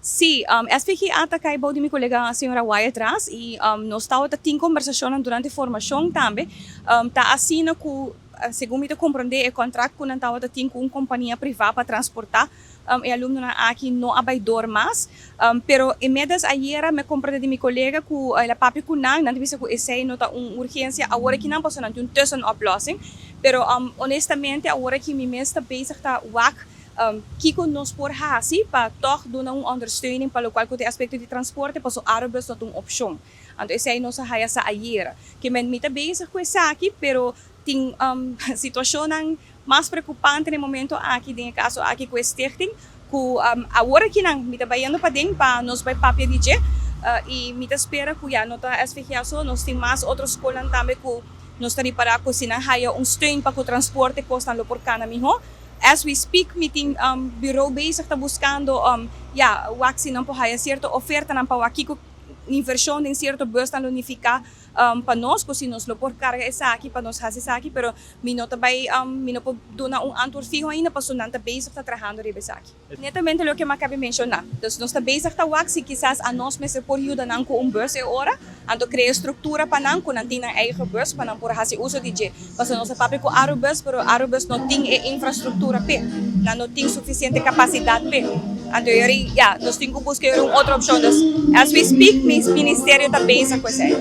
Si, SVGA ta kai bou di mi kolega señora Wyatt-Ras i nos tabata tin kombersashonnan durante formashon tambe. Ta asina ku segun mi ta komprondé e kontrakt ku nan tabata tin ku un kompania privá pa transportá e alumnonan aki no a bai dor mas. Pero inmiddels ayera mi a komprondé di mi kolega ku el a papia ku nan, nan ta bisa ku esei no ta un urgensia awor aki nan pasobra nan tin un tussenoplossing. Pero honestamente awor aki mi mes ta bezig ta wak kiko nos por hasi pa tòg duna un ondersteuning pa lokual ku ta e aspekto di transporte, paso Arubus no ta un opshon. Anto esei nos a haya sa ayera. Ke men mi ta bezig ku esaki, pero tin situashonnan mas preokupante na e momento aki, den e kaso aki ku e stichting, ku awor akinan mi ta bayendo paden pa nos bai papia di dje i mi ta spera ku ya no ta SVGA so, nos tin mas otro skolnan tambe ku nos ta ripará ku si nan haya un steun pa ku transporte kosnan lo por kana mihó. As we speak mi tin bureau bezig ta buscando, ya, wak si nan por haya cierto ofertanan pa wak kico inversion den cierto busnan lo nifica pa nos, cu si nos lo por carga esaki pa nos haci esaki, pero mi no ta bay, mi no por duna un antwoord fiho ainda pasobra nan ta bezig ta trahando riba esaki. Netamente loke mi a cabe menciona. Dus nos ta bezig ta wak si kisas anos mester por yuda nan cu un bus e ora, anto crea structura pa nan cu nan tin nan eigen bus pa nan por haci uso di dje. Pasobra nos a papia cu Arubus, pero Arubus no tin e infrastructura p'e. Nan no tin suficiente capacidad p'e. Anto yori, ya, nos tin cu busca yori un otro opcion. Dus as we speak, mi ministerio ta bezig cu esey.